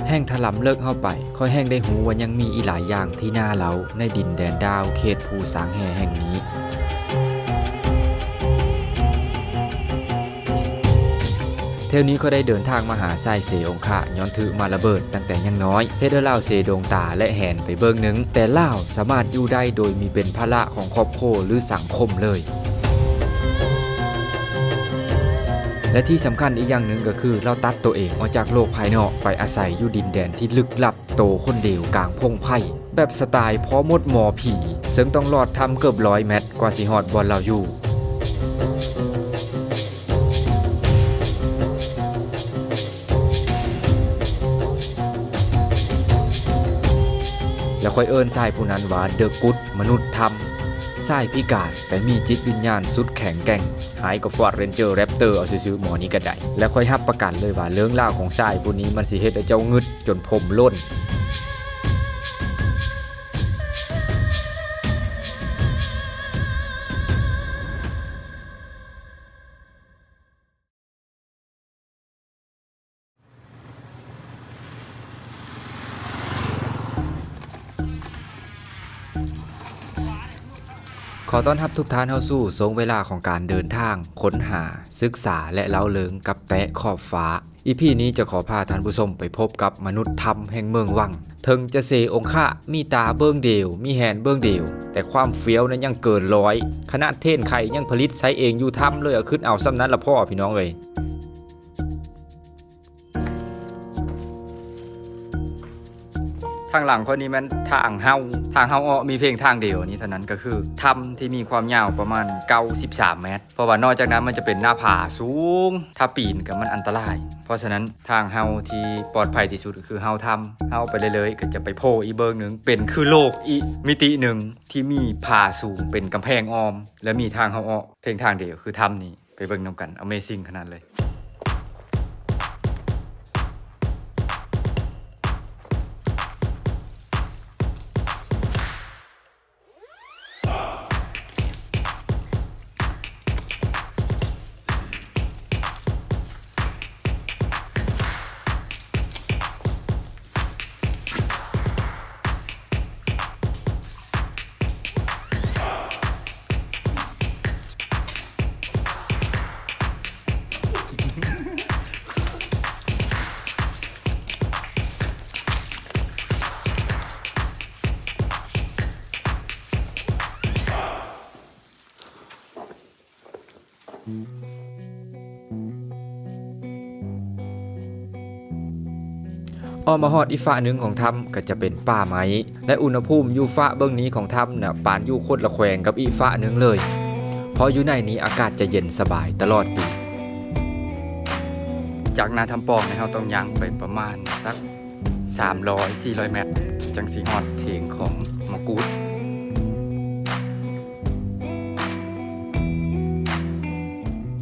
ແຮ່ງຖະຫຼຳເລິກເຂົ້າໄປ, ຂ້ອຍແຮ່ງໄດ້ຮູ້ວ່າຍັງມີອີກຫຼາຍຢ່າງທີ່ໜ້າເລົ່າໃນດິນແດນດາວເຂດພູຊາງແຮ່ແຫ່ງນີ້. ແຖວນີ້ຂ້ອຍໄດ້ເດີນທາງມາຫາຊາຍເຊອົງຄະ ຍ້ອນຖືກມາລະເບີດຕັ້ງແຕ່ຍັງນ້ອຍ, ເຮັດໃຫ້ລາວເຊດວງຕາ ແລະ ແຫນໄປເບິ່ງໜຶ່ງ, ແຕ່ລາວສາມາດຢູ່ໄດ້ໂດຍມີເປັນພາລະຂອງຄອບຄົວ ຫຼື ສັງຄົມເລີຍ. ແລະ ທີ່ສຳຄັນອີກຢ່າງໜຶ່ງກໍຄື ລາວຕັດຕົວເອງອອກຈາກໂລກພາຍນອກ ໄປອາໄສຢູ່ດິນແດນທີ່ລຶກລັບ ໂຕຄົນດຽວກາງພົງໄພ ແບບສະໄຕລ໌ພໍ່ມົດໝໍຜີ, ເຊິ່ງຕ້ອງລອດຖ້ຳເກືອບຮ້ອຍແມັດກວ່າຊິຮອດບ່ອນລາວຢູ່. ແລ້ວຂ້ອຍເອີ້ນຊາຍຜູ້ນັ້ນວ່າ The Good ມະນຸດຖ້ຳ. ຊາຍພິການ ແຕ່ມີຈິດວິນຍານສຸດແຂງແກ່ງ, ຮ້າຍກວ່າ Ford Ranger Raptor ເອົາຊື່ໆ ໝໍນີ້ກໍໄດ້. ແລະ ຂ້ອຍຮັບປະກັນເລີຍວ່າ ເລື່ອງລາວຂອງຊາຍຜູ້ນີ້ ມັນຊິເຮັດໃຫ້ເຈົ້າງຶດ ຈົນຜົມຫຼົ່ນ. ຂໍຕ້ອນຮັບທຸກທ່ານເຂົ້າສູ່ຊ່ວງເວລາຂອງການເດີນທາງ, ຄົ້ນຫາ, ສຶກສາ ແລະ ເລົ່າເລື່ອງກັບແຕະຂອບຟ້າ. ອີພີນີ້ຈະຂໍພາທ່ານຜູ້ຊົມໄປພົບກັບມະນຸດຖ້ຳແຫ່ງເມືອງວັງ. ເຖິງຈະເຊອົງຄະ ມີຕາເບິ່ງດຽວ, ມີແຫນເບິ່ງດຽວ, ແຕ່ຄວາມຟຽວນັ້ນຍັງເກີນຮ້ອຍ. ຂະໜາດເທນໄຄຍັງຜະລິດໃຊ້ເອງຢູ່ຖ້ຳເລີຍ, ຄຶດເອົາສ່ຳນັ້ນລະພໍ ພີ່ນ້ອງເອີຍ. ທາງຫຼັງຂ້ອຍນີ້ແມ່ນທາງເຫົ່າ, ທາງເຫົ່າເອາະ ມີພຽງທາງດຽວນີ້ເທົ່ານັ້ນ, ກໍຄືຖ້ຳທີ່ມີຄວາມຍາວປະມານເກົ້າສິບສາມແມັດ, ເພາະວ່ານອກຈາກນັ້ນມັນຈະເປັນໜ້າຜາສູງ, ຖ້າປີນກໍມັນອັນຕະລາຍ. ເພາະສະນັ້ນ ທາງເຫົ່າທີ່ປອດໄພທີ່ສຸດກໍຄືເຫົ່າຖ້ຳ, ເຫົ່າໄປເລື້ອຍໆ ກໍຈະໄປໂພອີກເບິ່ງໜຶ່ງ, ເປັນຄືໂລກອີກມິຕິໜຶ່ງທີ່ມີຜາສູງເປັນກຳແພງອ້ອມ ແລະ ມີທາງເຫົ່າເອາະພຽງທາງດຽວ ຄືຖ້ຳນີ້. ໄປເບິ່ງນຳກັນ, Amazing ຂະໜາດເລີຍ. ອອກມາຮອດອີກຟາກໜຶ່ງຂອງຖ້ຳກໍຈະເປັນປ່າໄມ້ ແລະ ອຸນຫະພູມຢູ່ຟາກເບື້ອງນີ້ຂອງຖ້ຳນະ ປານຢູ່ຄົນລະແຂວງກັບອີກຟາກໜຶ່ງເລີຍ, ເພາະຢູ່ໃນນີ້ອາກາດຈະເຢັນສະບາຍຕະຫຼອດປີ. ຈາກໜ້າຖ້ຳປອງນີ້ ເຮົາຕ້ອງຍ່າງໄປປະມານສັກ ສາມຮ້ອຍ ສີ່ຮ້ອຍແມັດ ຈັ່ງຊິຮອດເຖງຂອງໝໍກູດ.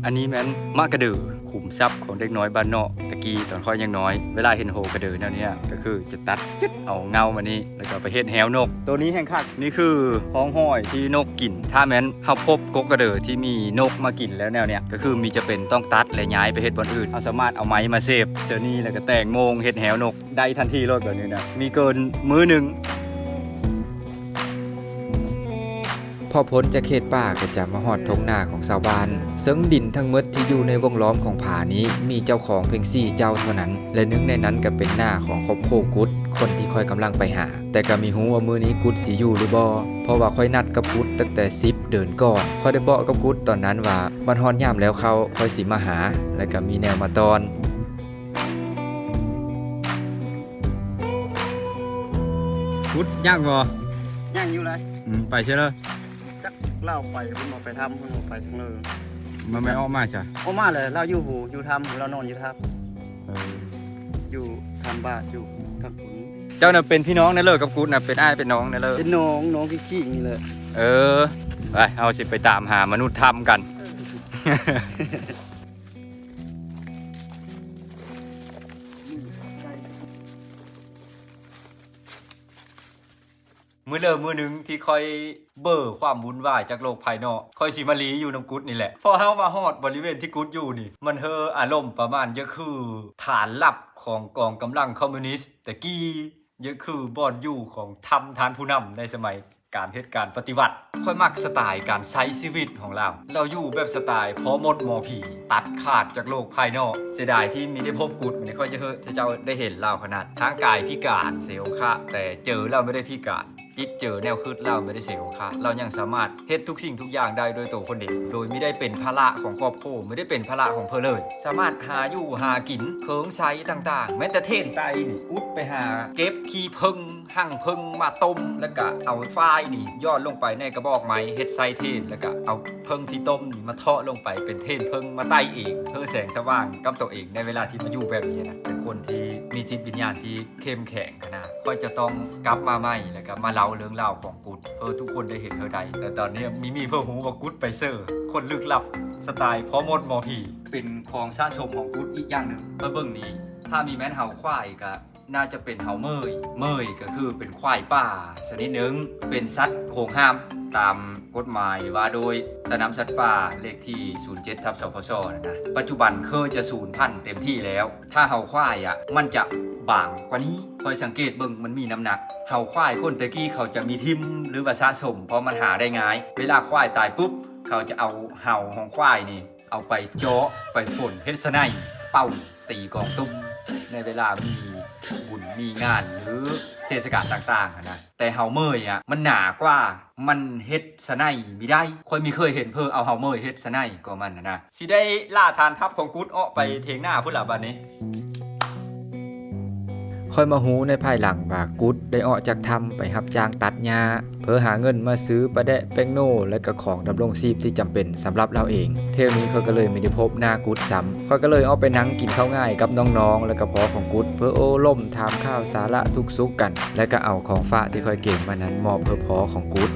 ອັນນີ້ແມ່ນໝາກກະເດີ, ຂຸມຊັບຂອງເດັກນ້ອຍບ້ານເນາະ. ແຕ່ກີ້ຕອນຂ້ອຍຍັງນ້ອຍ ເວລາເຫັນໂຮກະເດີແນວເນີ້ຍ ກໍຄືຈະຕັດຈຶດເອົາເຫງົ້າມານີ້ ແລ້ວກໍໄປເຮັດແຮ້ວນົກ. ໂຕນີ້ແຮ່ງຄັກ, ນີ້ຄືຮ່ອງຮອຍທີ່ນົກກິນ. ຖ້າແມ່ນເຮົາພົບກົກກະເດີທີ່ມີນົກມາກິນແລ້ວແນວເນີ້ຍ ກໍຄືມີຈຳເປັນຕ້ອງຕັດ ແລະ ຍ້າຍໄປເຮັດບ່ອນອື່ນ. ເຮົາສາມາດເອົາໄມ້ມາເສບເທື່ອນີ້ ແລ້ວກໍແຕ່ງໂມ່ງເຮັດແຮ້ວນົກ ໄດ້ທັນທີໂລດແບບນີ້ນະ, ມີເກີນມື້ໜຶ່ງ. ພໍພົ້ນຈາກເຂດປ່າກໍຈະມາຮອດທົ່ງນາຂອງຊາວບ້ານ, ເຊິ່ງດິນທັງໝົດທີ່ຢູ່ໃນວົງລ້ອມຂອງຜານີ້ ມີເຈົ້າຂອງພຽງສີ່ເຈົ້າເທົ່ານັ້ນ ແລະ ໜຶ່ງໃນນັ້ນກໍເປັນນາຂອງຄອບຄົວກຸດ, ຄົນທີ່ຂ້ອຍກຳລັງໄປຫາ. ແຕ່ກໍມີຮູ້ວ່າມື້ນີ້ກຸດຊິຢູ່ຫຼືບໍ່, ເພາະວ່າຂ້ອຍນັດກັບກຸດຕັ້ງແຕ່ສິບເດືອນກ່ອນ. ຂ້ອຍໄດ້ບອກກັບກຸດຕອນນັ້ນວ່າ ບັດຮອດຍາມແລ້ວເຂົ້າ ຂ້ອຍຊິມາຫາ ແລະ ກໍມີແນວມາຕ້ອນ. ກຸດຍັງບໍ່? ຍັງຢູ່ເລີຍ. ອືມ ໄປເຊີເລີ. ຈັກລາວໄປພຸ້ນບໍ່, ໄປຖ້ຳພຸ້ນບໍ່, ໄປທາງເລີ. ມັນແມ່ນອອກມາຊະ? ອອກມາເລີຍ, ລາວຢູ່ ຢູ່ຖ້ຳ, ລາວນອນຢູ່ຖ້ຳ. ເອີ ຢູ່ຖ້ຳບາດ ຢູ່ທາງພຸ້ນ. ເຈົ້ານະເປັນພີ່ນ້ອງແນ່ເລີກັບກຸດນະ, ເປັນອ້າຍເປັນນ້ອງແນ່ເລີ? ເປັນນ້ອງ, ນ້ອງກິ້ງໆນີ້ແຫຼະ. ເອີ ໄປ, ເຮົາຊິໄປຕາມຫາມະນຸດຖ້ຳກັນ. ເອີ. ອືມ. ມື້ເລີ່ມມື້ໜຶ່ງທີ່ຂ້ອຍເບີຄວາມວຸ່ນວາຍຈາກໂລກພາຍນອກ, ຂ້ອຍຊິມາຫຼີຢູ່ນຳກຸດນີ້ແຫຼະ. ພໍເຮົາມາຮອດບໍລິເວນທີ່ກຸດຢູ່ນີ້, ມັນເຮີອາລົມປະມານຢາກຄືຖານລັບຂອງກອງກຳລັງຄອມມູນິດແຕ່ກີ້, ຢາກຄືບ່ອນຢູ່ຂອງຖ້ຳທ່ານຜູ້ນຳໃນສະໄໝ ການເຮັດການປະຕິວັດ. ຂ້ອຍມັກສະໄຕການໃຊ້ຊີວິດຂອງລາວ. ລາວຢູ່ແບບສະໄຕພໍ່ມົດໝໍຜີ, ຕັດຂາດຈາກໂລກພາຍນອກ. ເສຍດາຍທີ່ມີໄດ້ພົບກຸດ, ມື້ນີ້ຂ້ອຍຈະເຮັດໃຫ້ເຈົ້າໄດ້ເຫັນລາວຂະໜາດທາງກາຍພິການເສຍອົງຄະ, ແຕ່ເຈີລາວບໍ່ໄດ້ພິການ, ຈິດເຈີແນວຄິດລາວບໍ່ໄດ້ເສຍອົງຄະ. ລາວຍັງສາມາດເຮັດທຸກສິ່ງທຸກຢ່າງໄດ້ໂດຍໂຕຄົນເອງ, ໂດຍບໍ່ໄດ້ເປັນພາລະຂອງຄອບຄົວ, ບໍ່ໄດ້ເປັນພາລະຂອງເພິ່ນເລີຍ. ສາມາດຫາຢູ່ຫາກິນ, ເຄື່ອງໃຊ້ຕ່າງໆ, ແມ້ແຕ່ເຖນໄຕນີ້ ອຸດໄປຫາເກັບຂີ້ເຜິ້ງ ຮັງເຜິ້ງມາຕົ້ມ ແລ້ວກະເອົາຝ້າຍນີ້ຢອດລົງໄປໃນກະບອກໄມ້ເຮັດໄສ້ເຖນ ແລ້ວກະເອົາເຜິ້ງທີ່ຕົ້ມນີ້ມາເທາະລົງໄປເປັນເຖນເຜິ້ງມາໄຕ້ເອງ ເພື່ອແສງສະຫວ່າງກັບໂຕເອງໃນເວລາທີ່ມາຢູ່ແບບນີ້ນະ. ເປັນຄົນທີ່ມີຈິດວິນຍານທີ່ເຂັ້ມແຂງຂະໜາດ. ຂ້ອຍຈະຕ້ອງກັບມາໃໝ່ ແລ້ວກະມາເລົ່າເລື່ອງລາວຂອງກຸດ ເອີ ທຸກຄົນໄດ້ເຫັນເທື່ອໃດ, ແຕ່ຕອນນີ້ມີມີເພື່ອຮູ້ວ່າກຸດໄປເຊີ ຄົນລຶກລັບສະໄຕພໍ່ມົດໝໍຜີ ເປັນຂອງສະສົມຂອງກຸດອີກຢ່າງໜຶ່ງ. ມາເບິ່ງນີ້ ຖ້າມີແມ່ນເຫົາຄວາຍກະ ໜ້າຈະເປັນເຫົາເໝີຍ. ເໝີຍກໍຄືເປັນຄວາຍປ່າຊະນິດໜຶ່ງ, ເປັນສັດຫວງຫ້າມຕາມກົດໝາຍວ່າໂດຍສະໜາມສັດປ່າເລກທີສູນເຈັດທັບ ສພຊ ນັ້ນນະ. ປັດຈຸບັນຄືຈະສູນພັນເຕັມທີ່ແລ້ວ. ຖ້າເຫົາຄວາຍອະ ມັນຈະບາງກວ່ານີ້. ຂ້ອຍສັງເກດເບິ່ງມັນມີນ້ຳໜັກ. ເຫົາຄວາຍຄົນແຕ່ກີ້ເຂົາຈະມີຖິ້ມ ຫຼືວ່າສະສົມ ເພາະມັນຫາໄດ້ງ່າຍ. ເວລາຄວາຍຕາຍປຸບ ເຂົາຈະເອົາເຫົາຂອງຄວາຍນີ້ ເອົາໄປເຈາະໄປຝົນເຮັດສະໄນ ເປົ່າຕີກອງຕຸ້ມ ໃນເວລາມີບຸນມີງານ ຫຼືເທດສະການຕ່າງໆຫັ້ນນະ. ແຕ່ເຫົາເໝີຍອະ ມັນໜາກວ່າ, ມັນເຮັດສະໄນບໍ່ໄດ້. ຂ້ອຍມີເຄີຍເຫັນເພິ່ນເອົາເຫົາເໝີຍເຮັດສະໄນກໍມັນຫັ້ນນະ. ຊິໄດ້ລ່າຖານທັບຂອງກຸດອອກໄປເຖີງໜ້າພຸ້ນລະບາດນີ້. ຂ້ອຍມາຮູ້ໃນພາຍຫຼັງວ່າກຸດໄດ້ອອກຈາກຖ້ຳໄປຮັບຈ້າງຕັດຫຍ້າ ເພື່ອຫາເງິນມາຊື້ປາແດະແປ້ງໂນ ແລະກະຂອງດຳລົງຊີບທີ່ຈຳເປັນສຳລັບລາວເອງ. ເທວນີ້ຂ້ອຍກະເລີຍບໍ່ໄດ້ພົບໜ້າກຸດຊ້ຳ. ຂ້ອຍກະເລີຍອອກໄປນັ່ງກິນເຂົ້າງາຍກັບນ້ອງໆ ແລະກະພໍ່ຂອງກຸດ ເພື່ອໂອ້ລົມຖາມຂ່າວສາລະທຸກສຸກກັນ ແລະກະເອົາຂອງຝາກທີ່ຂ້ອຍເກັບມານັ້ນມອບເພື່ອພໍ່ຂອງກຸດ.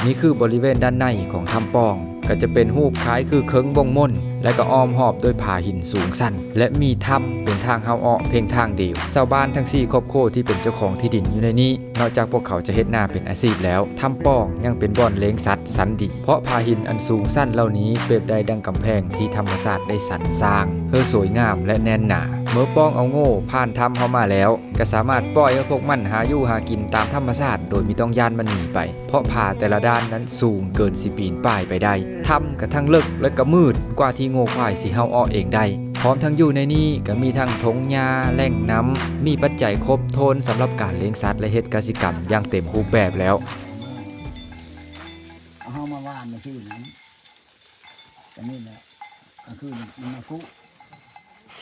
ນີ້ຄືບໍລິເວນດ້ານໃນຂອງຖ້ຳປ່ອງ, ກະຈະເປັນຮູບຄ້າຍຄືເຄິ່ງວົງມົນ ແລະກະອ້ອມຮອບດ້ວຍຜາຫີນສູງຊັນ ແລະມີຖ້ຳເປັນທາງເຂົ້າອອກພຽງທາງດຽວ. ຊາວບ້ານທັງສີ່ຄອບຄົວທີ່ເປັນເຈົ້າຂອງທີ່ດິນຢູ່ໃນນີ້ ນອກຈາກພວກເຂົາຈະເຮັດນາເປັນອາຊີບແລ້ວ, ຖ້ຳປ່ອງຍັງເປັນບ່ອນເລງສັດສັນດີ ເພາະຜາຫີນອັນສູງຊັນເຫຼົ່ານີ້ປຽບໄດ້ດັ່ງກຳແພງທີ່ທຳມະຊາດໄດ້ສັນສ້າງ ເພື່ອສວຍງາມ ແລະແໜ້ນໜາ. ເມື່ອປ່ອງເອົາໂງ່ຜ່ານຖ້ຳເຮົາມາແລ້ວ ກະສາມາດປ່ອຍໃຫ້ພວກມັນຫາຢູ່ຫາກິນຕາມທຳມະຊາດ ໂດຍບໍ່ຕ້ອງຢ້ານມັນໜີໄປ ເພາະຜາແຕ່ລະດ້ານນັ້ນສູງເກີນຊິປີນປ່າຍໄປໄດ້. ຖ້ຳກະທັງເລິກ ແລະກະມືດກວ່າທີ່ງົວຄວາຍຊິເຫົາອອກເອງໄດ້. ພ້ອມທັງຢູ່ໃນນີ້ກະມີທັງທົ່ງຫຍ້າ, ແຫຼ່ງນ້ຳ, ມີປັດໄຈຄົບຖ້ວນສຳລັບການລ້ຽງສັດ ແລະເຮັດກະສິກຳຢ່າງເຕັມຮູບແບບແລ້ວ. ເອົາເຮົາມາຫວ່ານມາຄືນນັ້ນ ກະນີ້ແຫຼະ ກະຄືມັນມາຄຸ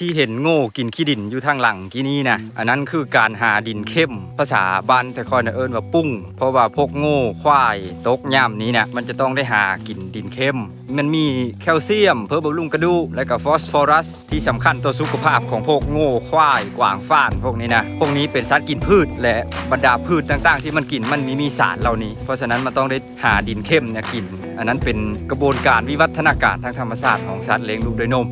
ທີ່ເຫັນໂງ່ກິນຂີ້ດິນຢູ່ທາງຫຼັງກີ້ນີ້ນະ ອັນນັ້ນຄືການຫາດິນເຂັ້ມ. ພາສາບ້ານແຕ່ຂ້ອຍນະເອີ້ນວ່າປຸ້ງ ເພາະວ່າພວກໂງ່ຄວາຍຕົກຍາມນີ້ນະ ມັນຈະຕ້ອງໄດ້ຫາກິນດິນເຂັ້ມ. ມັນມີແຄວຊຽມເພື່ອບຳລຸງກະດູກ ແລະກະຟອສຟໍຣັສ ທີ່ສຳຄັນຕໍ່ສຸຂະພາບຂອງພວກໂງ່ຄວາຍກວາງຟານພວກນີ້ນະ. ພວກນີ້ເປັນສັດກິນພືດ ແລະບັນດາພືດຕ່າງໆທີ່ມັນກິນ ມັນມີ ມີສານເຫຼົ່ານີ້. ເພາະສະນັ້ນມັນຕ້ອງໄດ້ ຫາດິນເຂັ້ມເນຍກິນ. ອັນນັ້ນເປັນກະບວນການວິວັດທະນາການທາງທຳມະຊາດຂອງສັດລ້ຽງລູກດ້ວຍນົມ.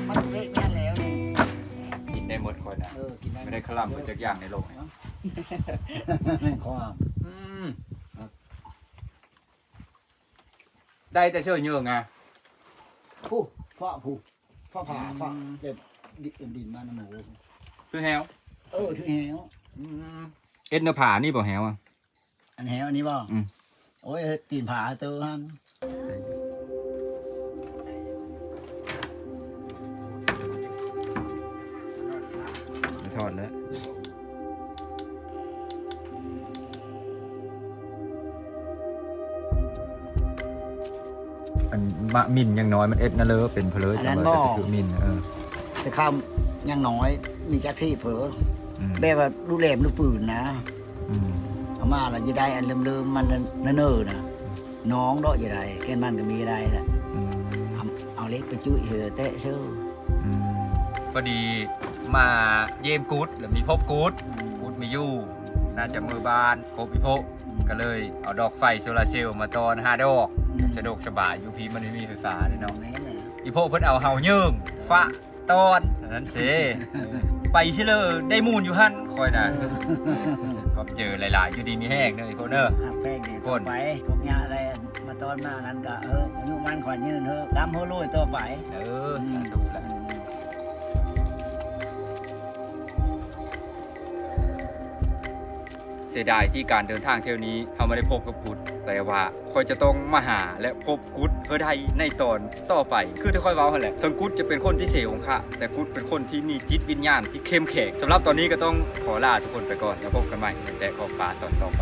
ມັນເວະແມ່ນແລ້ວນີ້ ກິນໄດ້ໝົດຂ້ອຍນະ. ເອີ ກິນໄດ້ ບໍ່ໄດ້ຄະລ່ຳໄປຈັກຢ່າງໃນໂລກນີ້. ແມ່ນຄວາມ ອືມ ໄດ້ແຕ່ເຊີຍເຍີງອະ ຜູ້ ເພາະຜູ້ ຟ້າຜ່າ ອືມ ຟ້າເຈັບດິນ ດິນມານຳໂຫ. ຄືແຮວ ເອີ ຖືແຮວ. ອືມ ເອັດເນື້ອຜານີ້ບໍ່ແຮວອະ? ອັນແຮວອັນນີ້ບໍ່? ອືມ ໂອ້ຍ ຕີນຜາເຕີຫັ້ນ ໄປທອດແລ້ວ. ອັນມະໝິ່ນຍັງນ້ອຍ ມັນເອັດນະເລີ ເປັນພະເລີ ອັນນັ້ນ ຈະວ່າ ບໍ່ ຈະຄືໝິ່ນ ເອີ ແຕ່ຄຳຍັງນ້ອຍ ມີຈັກທີ່ເພີ ອືມ ແບບວ່າລູກແຫຼມລູກປືນນະ ອືມ ເອົາມາແລ້ວຈະໄດ້ອັນເລີມໆ ມັນເນີໆ ນະ ນ້ອງເດາະຈະໄດ້ ແກ່ນມັນກໍມີໄດ້ລະ ອືມ ເອົາ ເອົາເຫຼັກໄປຈຸ້ຍເຮີແຕະເຊີ ອືມ ພໍດີມາຢ້ຽມກຸດ ແລ້ວມີພົບກຸດ ອືມ ກຸດມີຢູ່ ໜ້າຈະເມືອບ້ານ ຄົບອີ່ໂພະ ກໍເລີຍເອົາດອກໄຟໂຊລາເຊວມາຕ່ອຫ້າດອກ ອືມ ສະດວກສະບາຍ ຢູ່ພີ້ມັນບໍ່ມີໄຟຟ້າເດ້ເນາະ ແມ່ນແຫຼະ ອີ່ໂພະເພິ່ນເອົາເຫົາເຍີງ ປະຕອນນັ້ນເຊ ໄປຊິເລີໄດ້ມູນຢູ່ຫັ້ນຂ້ອຍນະ. ຂອບໃຈຫຼາຍໆ ຢູ່ດີມີແຮງເດີ ອີ່ຄົນເດີ. ຮັກແພງດີ ຄົນໄປທຸກຍາກໄດ້ມາຕອນໜ້ານັ້ນກະ ເອີ ອາຍຸໝັ້ນຂວັນຍືນເດີ ລ່ຳໂຮລວຍຕໍ່ໄປ. ເອີ ສາທຸແຫຼະ. ເສຍດາຍທີ່ການເດີນທາງທ່ຽວນີ້ເຮົາບໍ່ໄດ້ພົບກັບກຸດ, ແຕ່ວ່າຂ້ອຍຈະຕ້ອງມາຫາ ແລະ ພົບກຸດໃຫ້ໄດ້ໃນຕອນຕໍ່ໄປ. ຄືທີ່ຂ້ອຍເວົ້າຫັ້ນແຫຼະ, ເຖິງກຸດຈະເປັນຄົນທີ່ເສໂຮງຄະ, ແຕ່ກຸດເປັນຄົນທີ່ມີຈິດວິນຍານທີ່ເຂັ້ມແຂງ. ສຳລັບຕອນນີ້ກໍຕ້ອງຂໍລາທຸກຄົນໄປກ່ອນ, ແລ້ວພົບກັນໃໝ່ໃນແຕະຂອບຟ້າຕອນຕໍ່ໄປ.